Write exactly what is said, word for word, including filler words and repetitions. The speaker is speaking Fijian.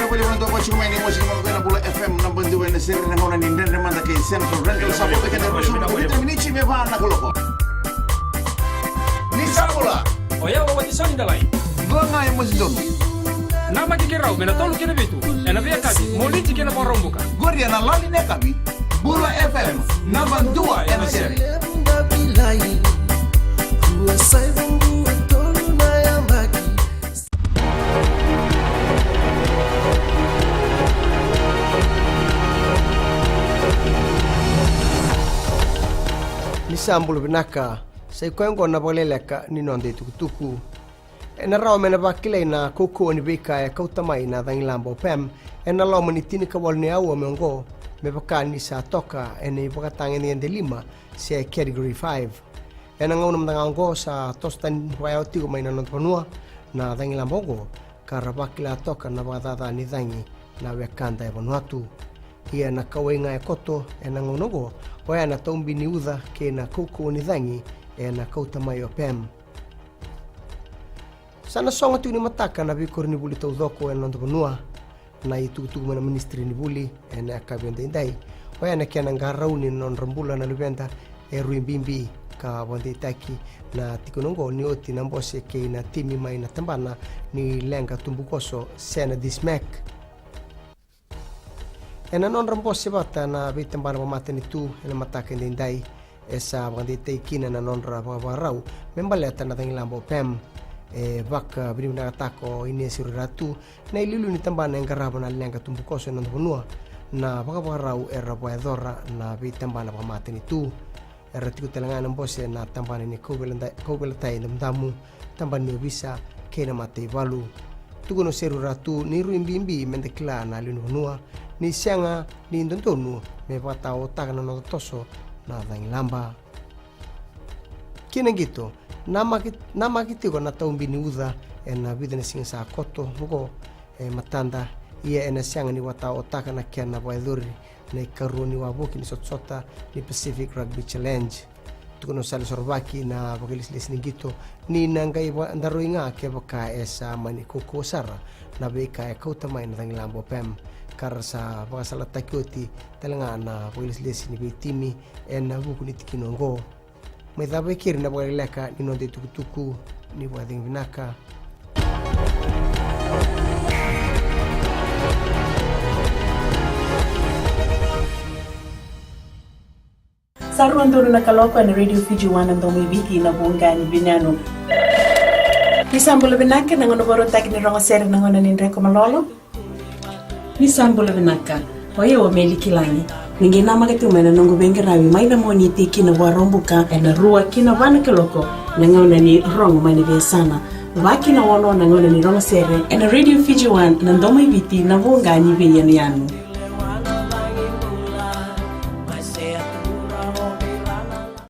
Voli vana toka tiko mai na mosi ni mono na Bula F M naba dua ena sere na gauna ni Dredre Mada kei Central Rental. Sa volita keda e ruasagavulu ka vitu na miniti me va na kaloko. Ni sa bula. O yau o Watisoni Dalai. Dua ga e mosi donu. Namaki keirau mai na tolu ki na vitu ena veiyakavi, Moniti ki na Vakaraubuka. Qori ena lali ni yakavi. Bula F M naba dua ena sere. Ni sa bula vinaka. Sa i koya oqo na vakaleleka ni noda itukutuku. Ena rawa me na vakilai na kaukauwa ni veika e kauta mai na cagilaba o Pam ena loma ni tinikawalu ni aua me oqo, me vaka ni sa toka ena ivakatagedegede lima se Category five. Ena gauna mada ga oqo sa toso tani vakayawa tiko mai na noda vanua na cagilaba oqo, ka ra vakila toka na vakacaca ni cagi na wekada e Vanuatu. Ia na kauwai ga e koto ena gauna oqo, oya na taubi ni uca kei na kaukauwa ni cagi ena kauta mai o Pam. Sa na sogo tiko ni mataka na veikoronivuli taucoko ena noda vanua. Na itukutuku mai na Ministry ni Vuli ena yakavi edaidai, oya na kena qarauni na nodra bula na luveda e rui bibi, ka vakadeitaki na tikina oqo ni oti na bose kei na timi mai na tabana ni leqa tubukoso se na DISMAC. Ena nodra bose vata na veitabana vakamatanitu ena mataka edaidai, e sa vakadeitaki kina na nodra vakavakarau me baleta na cagilaba o Pam. E vakavinavinakataka o Inesi Ruiratu na iliuliu ni tabana e qarava na leqa tubukoso ena noda vanua na vakavakarau era vakayacora na veitabana vakamatanitu. Era tiko tale ga ena bose na tabana ni kauveilatai, kauveilatai damudamu, tabana ni ovisa kei na mataivalu. Tukuna o Seru Ratu ni rui bibi me da kila na lewe ni vanua ni sega ni dodonu me vakataotaka na noda toso na cagilaba. Kina qito, namaki, namaki tiko na taubi ni uca ena vica na siga sa koto oqo e matada, ia ena sega ni vakataotaka na kena vakayacori na ikarua ni wavoki ni sotasota ni Pacific Rugby Challenge. Tukuna o Sale Sorovaki na vakailesilesi ni qito ni na qai vakadaroya ga kevaka e sa mani kaukauwa sara na veika e kauta mai na cagilaba o Pam, ka ra sa vakasalataki oti tale ga na vakailesilesi ni veitimi ena vuku ni tikina oqo. Mai cava e keri na vakaleleka ni noda itukutuku. Ni vakacegu vinaka. Sa rua donu na kaloko ena Radio Fiji One, na domo i Viti, na vuqa ni veiyanuyanu. Ni sa bula vinaka, na gauna vakarautaki ni rogo sere na gauna ni dreko malolo. Ni sa bula vinaka. O yau o Meli Kilagi. Ni qai namaka tu mai na noqu veiqaravi mai na Moniti ki na Vakaraubuka ena rua ki na va na kaloko, na gauna ni rogo mai na veiyasana. Va ki na ono na gauna ni rogo sere ena Radio Fiji One, na domo i Viti, na vuqa ni veiyanuyanu.